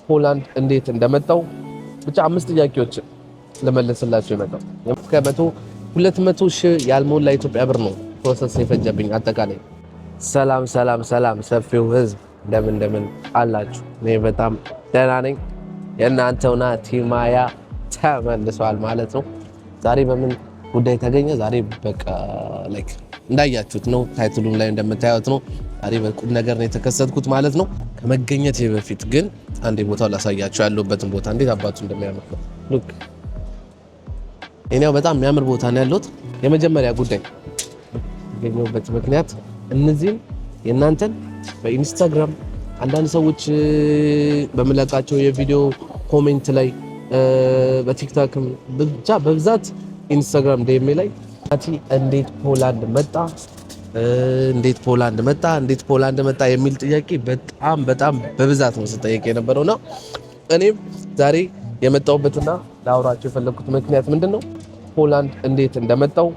ፖላንድ እንዴት እንደመጣው ብቻ አምስት ጥያቄዎች ልመልስላችሁ የመጣው። ከመቶ 200,000 ያልሞላ ኢትዮጵያ ብር ነው process የፈጀብኝ አጠቃላይ። ሰላም ሰላም ሰላም፣ ሰፊው ህዝብ እንደምን እንደምን አላችሁ? እኔ በጣም ደህና ነኝ። የእናንተው ናቲማያ ተመልሷል ማለት ነው። ዛሬ በምን ጉዳይ ተገኘ? ዛሬ በቃ like እንዳያችሁት ነው፣ title ኡም ላይ እንደምታዩት ነው። ዛሬ በቁም ነገር ነው የተከሰትኩት ማለት ነው። ከመገኘቴ በፊት ግን አንዴ ቦታው ላሳያችሁ፣ ያለሁበትን ቦታ እንዴት አባቱ እንደሚያምር ነው። Look፣ እኔው በጣም የሚያምር ቦታ ነው ያለሁት። የመጀመሪያ ጉዳይ የተገኘሁበት ምክንያት እነዚህን የእናንተን በኢንስታግራም አንዳንድ ሰዎች በምለቃቸው የቪዲዮ comment ላይ፣ በቲክቶክም፣ ብቻ በብዛት ኢንስታግራም DM ላይ ናቲ እንዴት ፖላንድ መጣ፣ እንዴት ፖላንድ መጣ፣ እንዴት ፖላንድ መጣ የሚል ጥያቄ በጣም በጣም በብዛት ነው ስጠየቅ የነበረውና እኔም ዛሬ የመጣሁበትና ላውራቸው የፈለግኩት ምክንያት ምንድን ነው? ፖላንድ እንዴት እንደመጣው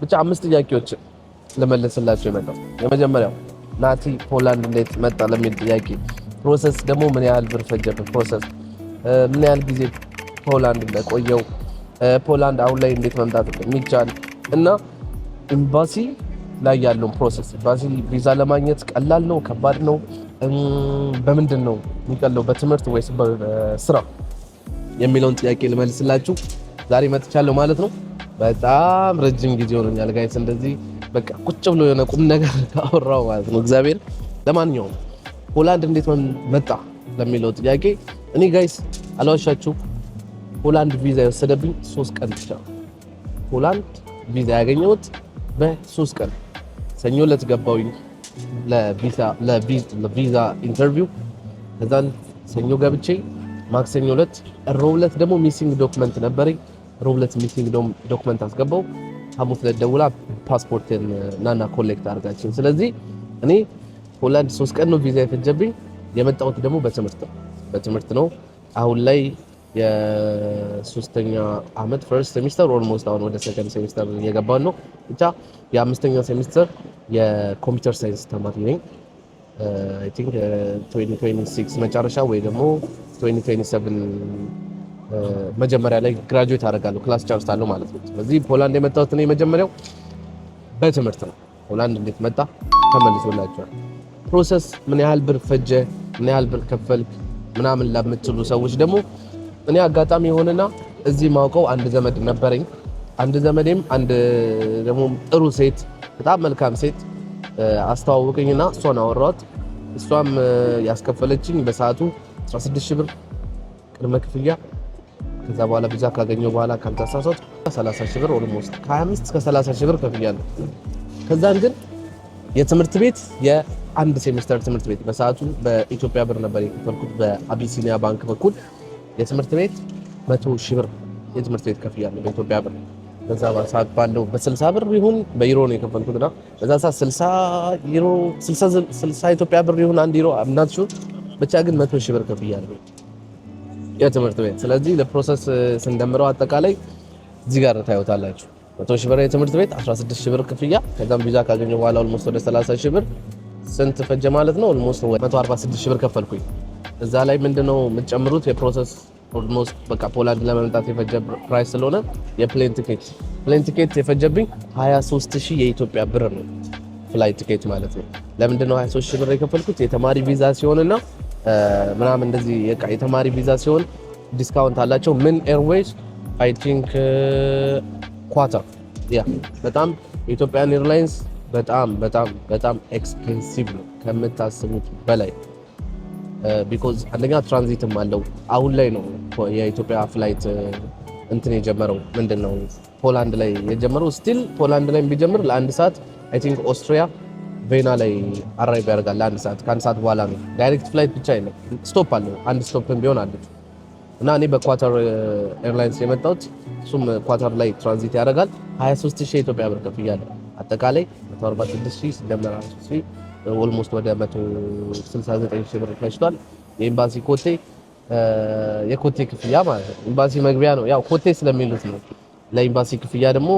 ብቻ አምስት ጥያቄዎች ልመልስላችሁ የመጣው። የመጀመሪያው ናቲ ፖላንድ እንዴት መጣ ለሚል ጥያቄ፣ process ደግሞ ምን ያህል ብር ፈጀብን፣ process ምን ያህል ጊዜ ፖላንድ እንደቆየው፣ ፖላንድ አሁን ላይ እንዴት መምጣት እንደሚቻል እና ኤምባሲ ላይ ያለውን process፣ ኤምባሲ ቪዛ ለማግኘት ቀላል ነው፣ ከባድ ነው፣ በምንድን ነው የሚቀለው፣ በትምህርት ወይስ በስራ የሚለውን ጥያቄ ልመልስላችሁ ዛሬ መጥቻለሁ ማለት ነው። በጣም ረጅም ጊዜ ሆኖኛል guys እንደዚህ በቃ ቁጭ ብሎ የሆነ ቁም ነገር ካወራው ማለት ነው። እግዚአብሔር። ለማንኛውም ፖላንድ እንዴት መጣ ለሚለው ጥያቄ እኔ guys አልዋሻችሁ፣ ፖላንድ ቪዛ የወሰደብኝ 3 ቀን ብቻ። ፖላንድ ቪዛ ያገኘሁት በ3 ቀን። ሰኞ ዕለት ገባሁኝ ለቪዛ interview። ከዛን ሰኞ ገብቼ ማክሰኞ ዕለት፣ ሮብ ዕለት ደግሞ missing document ነበረኝ። ሮብ ዕለት missing document አስገባው። ሐሙስ ዕለት ደውላ ፓስፖርትን ናና collect አድርጋችን። ስለዚህ እኔ ፖላንድ 3 ቀን ነው ቪዛ የፈጀብኝ። የመጣሁት ደግሞ በትምህርት ነው፣ በትምህርት ነው። አሁን ላይ የሶስተኛ አመት first semester almost አሁን ወደ second semester እየገባን ነው። ብቻ የአምስተኛ ሴሚስተር የ computer science ተማሪ ነኝ። I think 2026 መጨረሻ ወይ ደግሞ 2027 መጀመሪያ ላይ graduate አደርጋለሁ፣ class ጨርሳለሁ ማለት ነው። ስለዚህ ፖላንድ የመጣሁት እኔ የመጀመሪያው በትምህርት ነው። ፖላንድ እንዴት መጣ ተመልሶላቸዋል። Process ምን ያህል ብር ፈጀ፣ ምን ያህል ብር ከፈልክ ምናምን ለምትሉ ሰዎች ደግሞ እኔ አጋጣሚ የሆነና እዚህ ማውቀው አንድ ዘመድ ነበረኝ። አንድ ዘመዴም አንድ ደግሞ ጥሩ ሴት፣ በጣም መልካም ሴት አስተዋወቀኝና እሷን አወራኋት። እሷም ያስከፈለችኝ በሰዓቱ 16 ሺህ ብር ቅድመ ክፍያ፣ ከዛ በኋላ ቪዛ ካገኘው በኋላ ካልተሳሳትኩ 30 ሺህ ብር፣ almost ከ25 እስከ 30 ሺህ ብር ከፍያለሁ። ከዛን ግን የትምህርት ቤት፣ የአንድ ሴሚስተር ትምህርት ቤት በሰዓቱ በኢትዮጵያ ብር ነበር የከፈልኩት፣ በአቢሲኒያ ባንክ በኩል የትምህርት ቤት 100,000 ብር የትምህርት ቤት ከፍያለሁ በኢትዮጵያ ብር። በዛ ሰዓት ባለው በ60 ብር ይሁን በዩሮ ነው የከፈልኩት እና በዛ ሰዓት 60 ዩሮ፣ 60 ኢትዮጵያ ብር ይሁን 1 ዩሮ I'm not sure፣ ብቻ ግን 100,000 ብር ከፍያለሁ የትምህርት ቤት። ስለዚህ ለ process ስንደምረው አጠቃላይ እዚህ ጋር ታዩታላችሁ። 100,000 ብር የትምህርት ቤት፣ 16 ሺህ ብር ክፍያ፣ ከዛም ቪዛ ካገኘሁ በኋላ almost ወደ 30 ሺህ ብር፣ ስንት ፈጀ ማለት ነው? Almost 146 ሺህ ብር ከፈልኩኝ። እዛ ላይ ምንድነው የምትጨምሩት? የ process almost በቃ ፖላንድ ለመምጣት የፈጀ price ስለሆነ የ plane ticket፣ plane ticket የፈጀብኝ 23 ሺህ የኢትዮጵያ ብር ነው። Flight ticket ማለት ነው። ለምንድን ነው 23 ሺህ ብር የከፈልኩት? የተማሪ ቪዛ ሲሆንና ምናምን እንደዚህ የተማሪ ቪዛ ሲሆን discount አላቸው። ምን airways? I think ኳታር። Yeah፣ በጣም የ Ethiopian Airlines በጣም በጣም በጣም expensive ነው ከምታስቡት በላይ፣ because አንደኛ ትራንዚትም አለው። አሁን ላይ ነው የኢትዮጵያ flight እንትን የጀመረው፣ ምንድን ነው፣ ፖላንድ ላይ የጀመረው። Still ፖላንድ ላይ ቢጀምር ለአንድ ሰዓት I think ኦስትሪያ ቬና ላይ arrive ያደርጋል ለአንድ ሰዓት፣ ከአንድ ሰዓት በኋላ ነው። Direct flight ብቻ የለም፣ stop አለው። አንድ stop ም ቢሆን አለች እና እኔ በኳታር Airlines የመጣሁት እሱም ኳታር ላይ ትራንዚት ያደርጋል። 23 ሺህ የኢትዮጵያ ብር ከፍያለሁ። አጠቃላይ 146 ሺህ ሲደመር 23 ሺህ almost ወደ 169 ሺህ ብር ፈጅቷል። የኤምባሲ ኮቴ፣ የኮቴ ክፍያ ማለት ነው። ኤምባሲ መግቢያ ነው፣ ያው ኮቴ ስለሚሉት ነው። ለኤምባሲ ክፍያ ደግሞ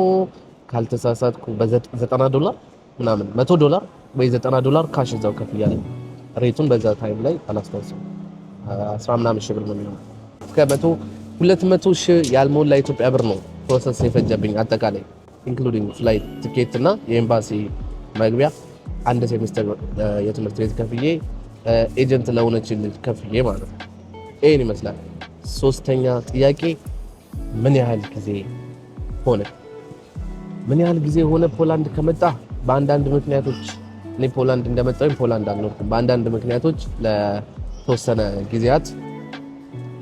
ካልተሳሳትኩ በ90 ዶላር ምናምን፣ 100 ዶላር ወይ 90 ዶላር cash እዛው ከፍያለሁ። Rate ኡን በዛ time ላይ አላስታውስም። 10 ምናምን ሺህ ብር ነው የሚሆነው። እስከ 100 200 ሺህ ያልሞላ ኢትዮጵያ ብር ነው process የፈጀብኝ አጠቃላይ፣ including flight ticket እና የኤምባሲ መግቢያ፣ አንድ ሴሚስተር የትምህርት ቤት ከፍዬ፣ agent ለሆነች ልጅ ከፍዬ ማለት ነው። ይህን ይመስላል። ሶስተኛ ጥያቄ፣ ምን ያህል ጊዜ ሆነ? ምን ያህል ጊዜ ሆነ ፖላንድ ከመጣ? በአንዳንድ ምክንያቶች እኔ ፖላንድ እንደመጣሁኝ ፖላንድ አልኖርኩም። በአንዳንድ ምክንያቶች ለተወሰነ ጊዜያት፣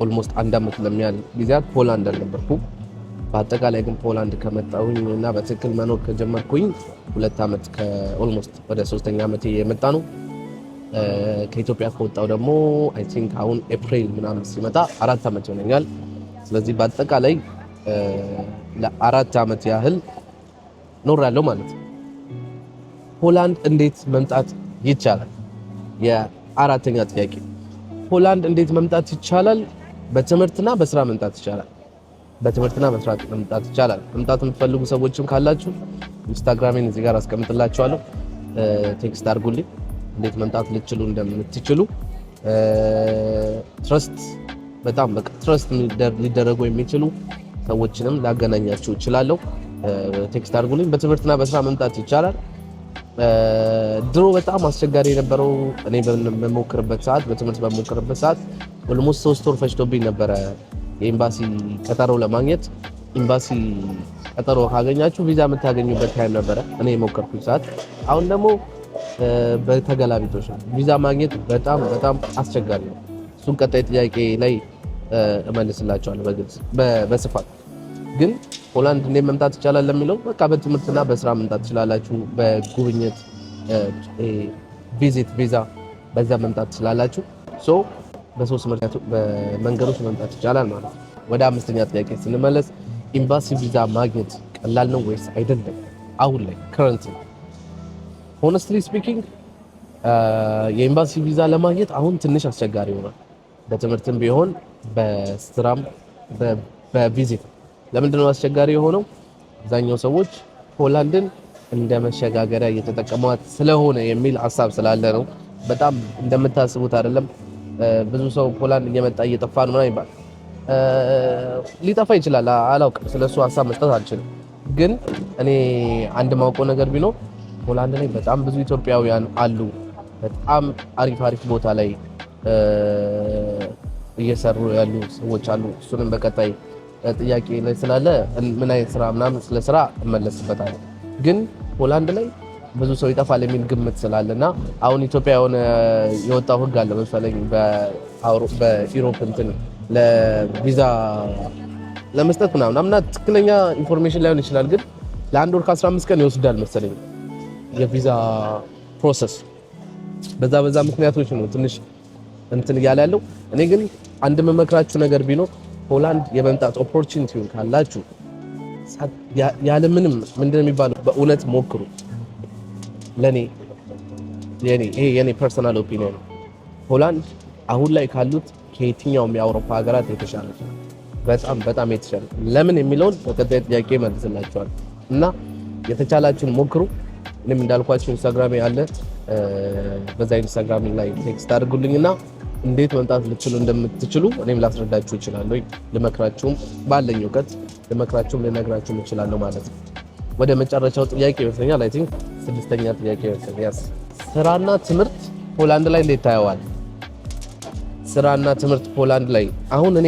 almost አንድ አመት ለሚያህል ጊዜያት ፖላንድ አልነበርኩም። በአጠቃላይ ግን ፖላንድ ከመጣሁኝ እና በትክክል መኖር ከጀመርኩኝ 2 ዓመት ከ almost ወደ ሶስተኛ ዓመቴ የመጣ ነው። ከኢትዮጵያ ከወጣው ደግሞ I think አሁን ኤፕሪል ምናምን ሲመጣ 4 ዓመት ይሆነኛል። ስለዚህ በአጠቃላይ ለ4 ዓመት ያህል ኖሬያለሁ ማለት ነው። ፖላንድ እንዴት መምጣት ይቻላል? የአራተኛ ጥያቄ፣ ፖላንድ እንዴት መምጣት ይቻላል? በትምህርትና በስራ መምጣት ይቻላል። በትምህርትና በስራ መምጣት ይቻላል። መምጣት የምትፈልጉ ሰዎችም ካላችሁ ኢንስታግራሜን እዚህ ጋር አስቀምጥላችኋለሁ። Text አድርጉልኝ እንዴት መምጣት ልትችሉ እንደምትችሉ። Trust በጣም በቃ trust ሊደረጉ የሚችሉ ሰዎችንም ላገናኛችሁ እችላለሁ። Text አድርጉልኝ። በትምህርትና በስራ መምጣት ይቻላል። ድሮ በጣም አስቸጋሪ የነበረው እኔ በምሞክርበት ሰዓት፣ በትምህርት በምሞክርበት ሰዓት almost 3 ወር ፈጅቶብኝ ነበረ የኤምባሲ ቀጠሮ ለማግኘት። ኤምባሲ ቀጠሮ ካገኛችሁ ቪዛ የምታገኙበት time ነበረ እኔ የሞከርኩት ሰዓት። አሁን ደግሞ በተገላቢጦሽ ነው። ቪዛ ማግኘት በጣም በጣም አስቸጋሪ ነው። እሱን ቀጣይ ጥያቄ ላይ እመልስላቸዋለሁ በግልጽ በስፋት። ግን ፖላንድ እንዴት መምጣት ይቻላል ለሚለው በቃ በትምህርትና በስራ መምጣት ትችላላችሁ። በጉብኝት visit visa በዛ መምጣት ትችላላችሁ። So በሶስት መንገዶች መምጣት ይቻላል ማለት ነው። ወደ አምስተኛ ጥያቄ ስንመለስ ኤምባሲ ቪዛ ማግኘት ቀላል ነው ወይስ አይደለም? አሁን ላይ currently, honestly speaking, የኤምባሲ ቪዛ ለማግኘት አሁን ትንሽ አስቸጋሪ ሆኗል። በትምህርትም ቢሆን በስራም በ visit። ለምንድን ነው አስቸጋሪ የሆነው? አብዛኛው ሰዎች ፖላንድን እንደ መሸጋገሪያ እየተጠቀሟት ስለሆነ የሚል ሀሳብ ስላለ ነው። በጣም እንደምታስቡት አይደለም። ብዙ ሰው ፖላንድ እየመጣ እየጠፋ ነው ምናምን ይባላል። ሊጠፋ ይችላል፣ አላውቅም። ስለሱ ሀሳብ መስጠት አልችልም። ግን እኔ አንድ ማውቀው ነገር ቢኖር ፖላንድ ላይ በጣም ብዙ ኢትዮጵያውያን አሉ። በጣም አሪፍ አሪፍ ቦታ ላይ እየሰሩ ያሉ ሰዎች አሉ። እሱንም በቀጣይ ጥያቄ ላይ ስላለ ምን አይነት ስራ ምናምን ስለ ስራ እመለስበታለሁ። ግን ፖላንድ ላይ ብዙ ሰው ይጠፋል የሚል ግምት ስላለ እና አሁን ኢትዮጵያ የሆነ የወጣው ህግ አለ መሰለኝ በ Europe እንትን ለቪዛ ለመስጠት ምናምን አምና ትክክለኛ information ላይሆን ይችላል፣ ግን ለአንድ ወር ከ15 ቀን ይወስዳል መሰለኝ የቪዛ process። በዛ በዛ ምክንያቶች ነው ትንሽ እንትን እያለ ያለው። እኔ ግን አንድ የምመክራችሁ ነገር ቢኖር ፖላንድ የመምጣት opportunity ውን ካላችሁ ያለምንም ምንድን ነው የሚባለው በእውነት ሞክሩ። ለኔ የኔ ይሄ የኔ personal opinion ነው። ፖላንድ አሁን ላይ ካሉት ከየትኛውም የአውሮፓ ሀገራት የተሻለ፣ በጣም በጣም የተሻለ። ለምን የሚለውን በቀጣይ ጥያቄ መልስላችኋለሁ እና የተቻላችሁን ሞክሩ። እኔም እንዳልኳችሁ ኢንስታግራሜ አለ። በዛ ኢንስታግራም ላይ text አድርጉልኝና እንዴት መምጣት ልትችሉ እንደምትችሉ እኔም ላስረዳችሁ እችላለሁ። ልመክራችሁም፣ ባለኝ እውቀት ልመክራችሁም ልነግራችሁም እችላለሁ ማለት ነው። ወደ መጨረሻው ጥያቄ ይመስለኛል። I think ስድስተኛ ጥያቄ ይመስለኛል። ስራና ትምህርት ፖላንድ ላይ እንዴት ታየዋል? ስራና ትምህርት ፖላንድ ላይ አሁን እኔ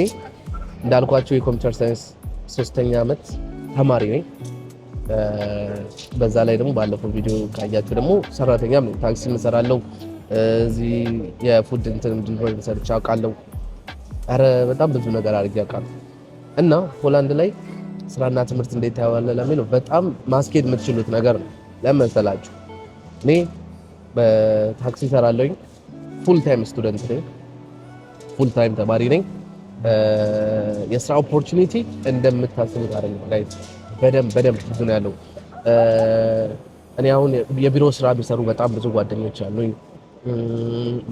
እንዳልኳችሁ የ computer science ሶስተኛ ዓመት ተማሪ ነኝ። በዛ ላይ ደግሞ ባለፈው ቪዲዮ ካያችሁ ደግሞ ሰራተኛም ነኝ። ታክሲ እሰራለሁ። እዚህ የ food እንትን delivery ሰርቼ አውቃለሁ። ኧረ በጣም ብዙ ነገር አድርጌ አውቃለሁ። እና ፖላንድ ላይ ስራና ትምህርት እንዴት ታየዋለህ ለሚለው በጣም ማስኬድ የምትችሉት ነገር ነው። ለምን መሰላችሁ? እኔ በታክሲ እሰራለሁኝ። Full time student ነኝ። Full time ተማሪ ነኝ። የስራ opportunity እንደምታስቡት አይደለም guys። በደንብ በደንብ ብዙ ነው ያለው። እኔ አሁን የቢሮ ስራ የሚሰሩ በጣም ብዙ ጓደኞች አሉኝ።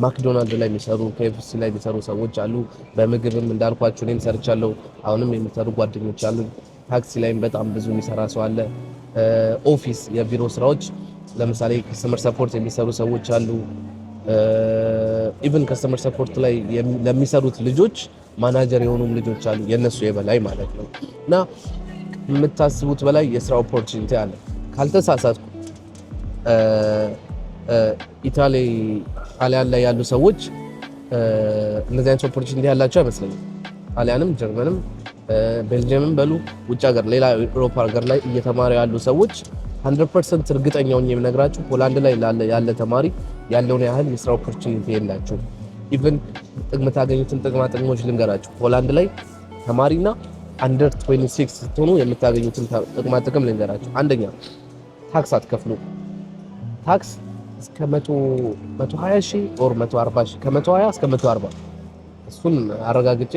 ማክዶናልድ ላይ የሚሰሩ፣ ኬኤፍሲ ላይ የሚሰሩ ሰዎች አሉ። በምግብም እንዳልኳችሁ እኔም ሰርቻለሁ። አሁንም የሚሰሩ ጓደኞች አሉ። ታክሲ ላይም በጣም ብዙ የሚሰራ ሰው አለ። Office የቢሮ ስራዎች ለምሳሌ customer support የሚሰሩ ሰዎች አሉ። Even customer support ላይ ለሚሰሩት ልጆች ማናጀር የሆኑም ልጆች አሉ፣ የነሱ የበላይ ማለት ነው። እና የምታስቡት በላይ የስራ opportunity አለ። ካልተሳሳትኩ ኢታሊ፣ ጣሊያን ላይ ያሉ ሰዎች እንደዚህ አይነት opportunity ያላቸው አይመስለኝም። ጣሊያንም፣ ጀርመንም፣ ቤልጅየምም በሉ ውጭ ሀገር፣ ሌላ አውሮፓ ሀገር ላይ እየተማሩ ያሉ ሰዎች 100% እርግጠኛ ሆኜ የምነግራችሁ ሆላንድ ላይ ያለ ተማሪ ያለውን ያህል የስራ opportunity የላቸውም። Even የምታገኙትን ጥቅማ ጥቅሞች ልንገራችሁ። ሆላንድ ላይ ተማሪና under 26 ስትሆኑ የምታገኙትን ጥቅማ ጥቅም ልንገራችሁ። አንደኛ tax አትከፍሉ። Tax እስከ 120 ሺህ or 140 ሺህ፣ ከ120 እስከ 140፣ እሱን አረጋግጬ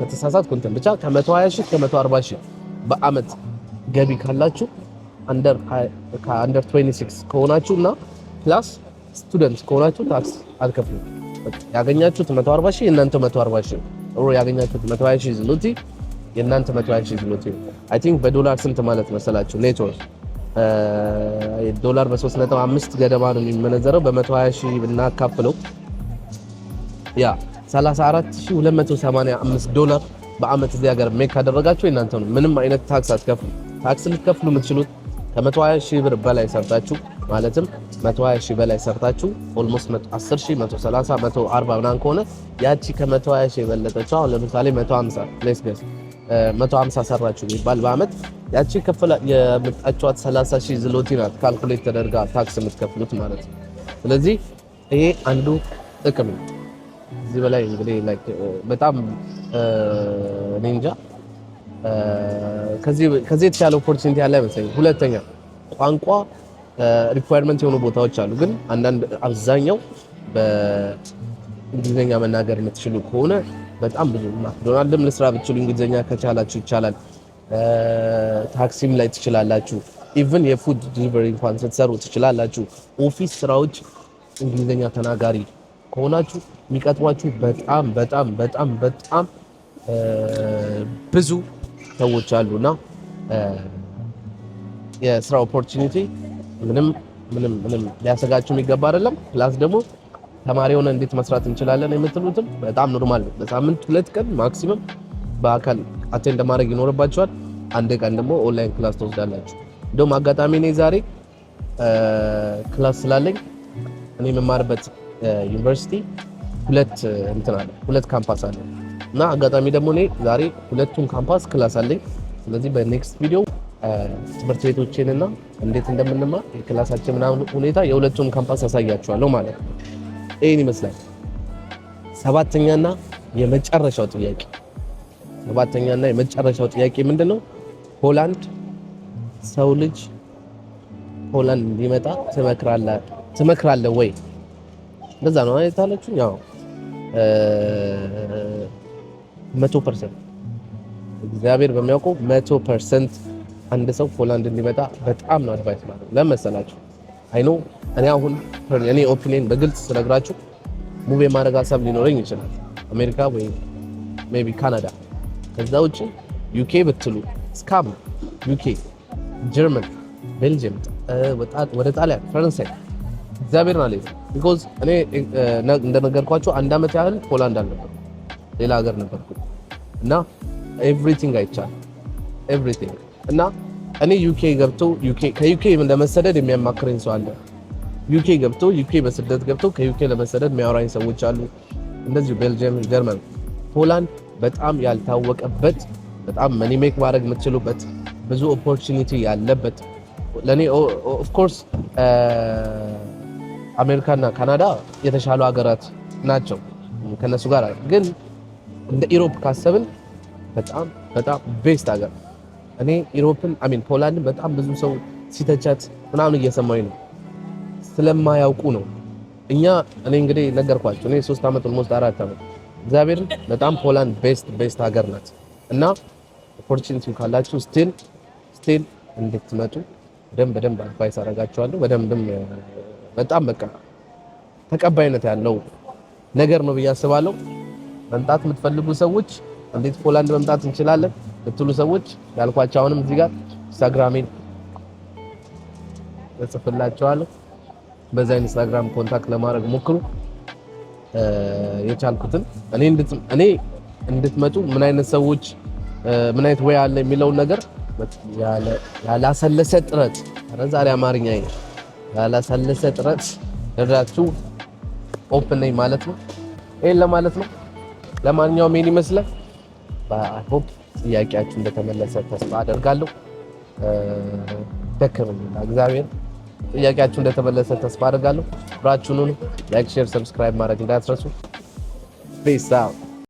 ከተሳሳትኩ እንትን፣ ብቻ ከ120 ሺህ እስከ 140 ሺህ በአመት ገቢ ካላችሁ፣ under 26 ከሆናችሁ እና plus student ከሆናችሁ tax አትከፍሉም። ያገኛችሁት 140 ሺህ የእናንተ 140 ሺህ or ያገኛችሁት 120 ሺህ ዝሎቲ የእናንተ 120 ሺህ ዝሎቲ። I think በዶላር ስንት ማለት መሰላችሁ? Net worth ዶላር በ3.5 ገደማ ነው የሚመነዘረው። በ120 ሺህ ብናካፍለው ያ 34285 ዶላር በአመት እዚህ ሀገር make ካደረጋችሁ የእናንተ ነው። ምንም አይነት tax አትከፍሉ። Tax ልትከፍሉ የምትችሉት ከ120 ሺህ ብር በላይ ሰርታችሁ፣ ማለትም 120 ሺህ በላይ ሰርታችሁ almost 10 ሺህ፣ 130፣ 140 ምናምን ከሆነ፣ ያቺ ከ120 ሺህ የበለጠችው፣ አሁን ለምሳሌ 150፣ let's guess 150 ሰራችሁ የሚባል በአመት፣ ያቺ ከፍላ የመጣችኋት 30 ሺህ ዝሎቲ ናት calculate ተደርጋ tax የምትከፍሉት ማለት ነው። ስለዚህ ይሄ አንዱ ጥቅም ነው። እዚህ በላይ እንግዲህ like በጣም እኔ እንጃ፣ ከዚህ የተሻለ opportunity ያለ አይመስለኝም። ሁለተኛ ቋንቋ requirement የሆኑ ቦታዎች አሉ፣ ግን አንዳንድ አብዛኛው በእንግሊዝኛ መናገር የምትችሉ ከሆነ በጣም ብዙ፣ ማክዶናልድም ልስራ ብትችሉ እንግሊዝኛ ከቻላችሁ ይቻላል። ታክሲም ላይ ትችላላችሁ። Even የ food delivery እንኳን ስትሰሩ ትችላላችሁ። Office ስራዎች እንግሊዝኛ ተናጋሪ ከሆናችሁ የሚቀጥሯችሁ በጣም በጣም በጣም በጣም ብዙ ሰዎች አሉና የስራ opportunity ምንም ምንም ምንም ሊያሰጋችሁ የሚገባ አይደለም። Plus ደግሞ ተማሪ ሆነ እንዴት መስራት እንችላለን የምትሉትም በጣም normal ነው። በሳምንት 2 ቀን maximum በአካል attend ማድረግ ይኖርባችኋል። አንድ ቀን ደግሞ online class ትወስዳላችሁ። እንደውም አጋጣሚ እኔ ዛሬ class ስላለኝ፣ እኔ የምማርበት ዩኒቨርሲቲ ሁለት እንትን አለ፣ ሁለት ካምፓስ አለ እና አጋጣሚ ደግሞ እኔ ዛሬ ሁለቱም campus class አለኝ። ስለዚህ በ next ቪዲዮ ትምህርት ቤቶችንና እንዴት እንደምንማር የ class ኣችን ምናምን ሁኔታ የሁለቱም ካምፓስ አሳያችኋለሁ ማለት ነው። ይህን ይመስላል። ሰባተኛና የመጨረሻው ጥያቄ ምንድን ነው? ሆላንድ ሰው ልጅ ሆላንድ እንዲመጣ ትመክራለህ ወይ? እንደዛ ነው አይታለችሁ። ያው 100%፣ እግዚአብሔር በሚያውቀው 100% አንድ ሰው ሆላንድ እንዲመጣ በጣም ነው advice ማለት። ለምን መሰላችሁ? I know እኔ አሁን እኔ opinion በግልጽ ስነግራችሁ move የማድረግ ሀሳብ ሊኖረኝ ይችላል፣ አሜሪካ ወይ maybe ካናዳ። ከዛ ውጭ UK ብትሉ scam። UK፣ ጀርመን፣ ቤልጅየም፣ ወደ ጣሊያን፣ ፈረንሳይ እግዚአብሔርን አለ። Because እኔ እንደነገርኳችሁ አንድ አመት ያህል ፖላንድ አልነበርኩም፣ ሌላ ሀገር ነበርኩ እና everything አይቻልም፣ everything። እና እኔ UK ገብቶ ከ UK ለመሰደድ የሚያማክረኝ ሰው አለ። UK ገብቶ፣ UK በስደት ገብቶ ከ UK ለመሰደድ የሚያወራኝ ሰዎች አሉ። እንደዚሁ ቤልጅየም፣ ጀርመን፣ ሆላንድ በጣም ያልታወቀበት፣ በጣም money make ማድረግ የምትችሉበት፣ ብዙ opportunity ያለበት። ለእኔ of course አሜሪካና ካናዳ የተሻሉ ሀገራት ናቸው፣ ከነሱ ጋር ግን እንደ Europe ካሰብን በጣም በጣም best ሀገር። እኔ Europe ን፣ I mean ፖላንድን በጣም ብዙ ሰው ሲተቻት ምናምን እየሰማኝ ነው። ስለማያውቁ ነው። እኔ እንግዲህ ነገርኳቸው። እኔ 3 ዓመት፣ almost 4 ዓመት፣ እግዚአብሔርን በጣም ፖላንድ best best ሀገር ናት እና opportunity ካላችሁ still still እንድትመጡ በደንብ በደንብ advice አደርጋችኋለሁ። በደንብም በጣም በቃ ተቀባይነት ያለው ነገር ነው ብዬ አስባለሁ። መምጣት የምትፈልጉ ሰዎች፣ እንዴት ፖላንድ መምጣት እንችላለን ልትሉ ሰዎች ያልኳቸው አሁንም እዚህ ጋር ኢንስታግራሜን እጽፍላችኋለሁ። በዛ ኢንስታግራም contact ለማድረግ ሞክሩ። የቻልኩትን እኔ እንድትመጡ ምን አይነት ሰዎች፣ ምን አይነት way አለ የሚለውን ነገር ያላሰለሰ ጥረት፣ ኧረ ዛሬ አማርኛ ያላሰለሰ ጥረት ልረዳችሁ open ነኝ ማለት ነው። ይሄን ለማለት ነው። ለማንኛውም ይሄን ይመስላል። I hope ጥያቄያችሁ እንደተመለሰ ተስፋ አደርጋለሁ። ደከመኝ፣ እግዚአብሔር ጥያቄያችሁ እንደተመለሰ ተስፋ አደርጋለሁ። አብራችሁን፣ like፣ share፣ subscribe ማድረግ እንዳትረሱ። Peace out.